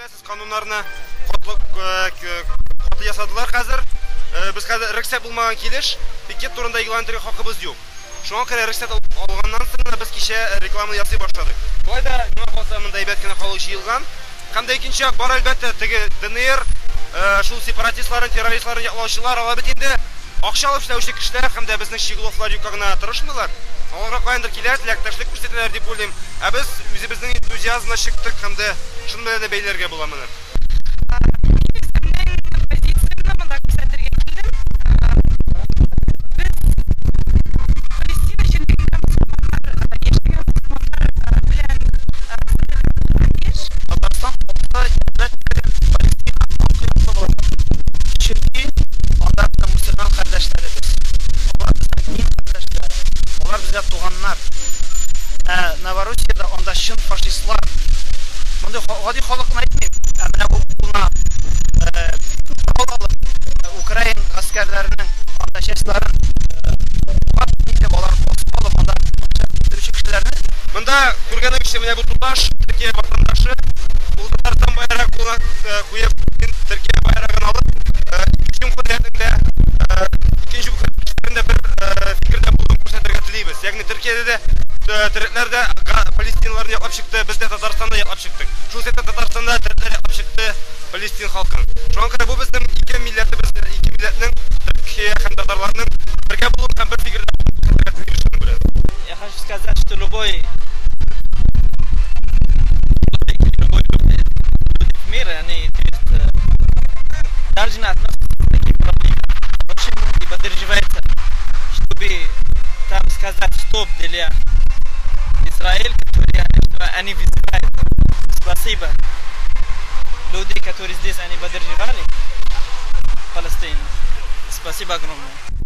Беләсез, кануннарны каты ясадылар хәзер. Без хәзер рөхсәт булмаган килеш пикет турында игълан итәргә хакыбыз юк. Шуңа күрә рөхсәт алганнан соң гына без кичә рекламаны ясый башладык. Болай да, миңа калса, монда әйбәт кенә халык җыелган. Һәм дә икенче як бар, әлбәттә, теге ДНР, шул сепаратистларын, террористларын яклаучылар, алар бит инде акча алып эшләүче кешеләр һәм дә безнең Щегловлар юкка гына тырышмыйлар. Аларга каяндыр килә, теләктәшлек күрсәтәләр дип уйлыйм. Ә без үзебезнең энтузиазмда чыктык һәм дә шуның белән дә бәйләргә була моны. Мин үземнең позициямне монда күрсәтергә килдем. Без Палестина җирлегендә мөселманнар, яшәгән мөселманнар белән солидар булырга тиеш. Татарстан халкы, әлбәттә, Палестина халкы яклы булачак. Чөнки анда безнең мөселман кардәшләребез. Алар безнең дин кардәшләр. Алар безгә туганнар. Ә Новороссиядә анда чын фашистлар. Мондый гади халыкны әйтмим. Ә менә бу кулына корал алып, украин гаскәрләренең анда частьларын итеп, алар басып алып, анда үтерүче кешеләрне. Монда күргәнегезчә, менә бу туташ Төркия ватандашы, ул Татарстан байрагы кулына куеп, Төркия байрагын алып, ике җөмһүриятнең дә, ике җөмһүрият бер фикердә булуын күрсәтергә телибез. Ягъни Төркиядә дә төрекләр дә палестиналарны яклап чыкты, без дә Татарстанда яклап чыктык. Шул сәбәптән Татарстанда төрекләр яклап чыкты Палестин халкын. Шуңа күрә бу безнең ике милләтебез, ике милләтнең, Төркия һәм татарларның бергә булуын һәм бер фикердә булуын күрсәтергә телибез шуның белән. Я хочу сказать, что любой люди в мире, они, то есть, должны относиться к таким проблемам. Почему? И поддерживается, чтобы там сказать стоп для Израиля, который они вызывают. Спасибо. Люди, которые здесь, они поддерживали Палестину. Спасибо огромное.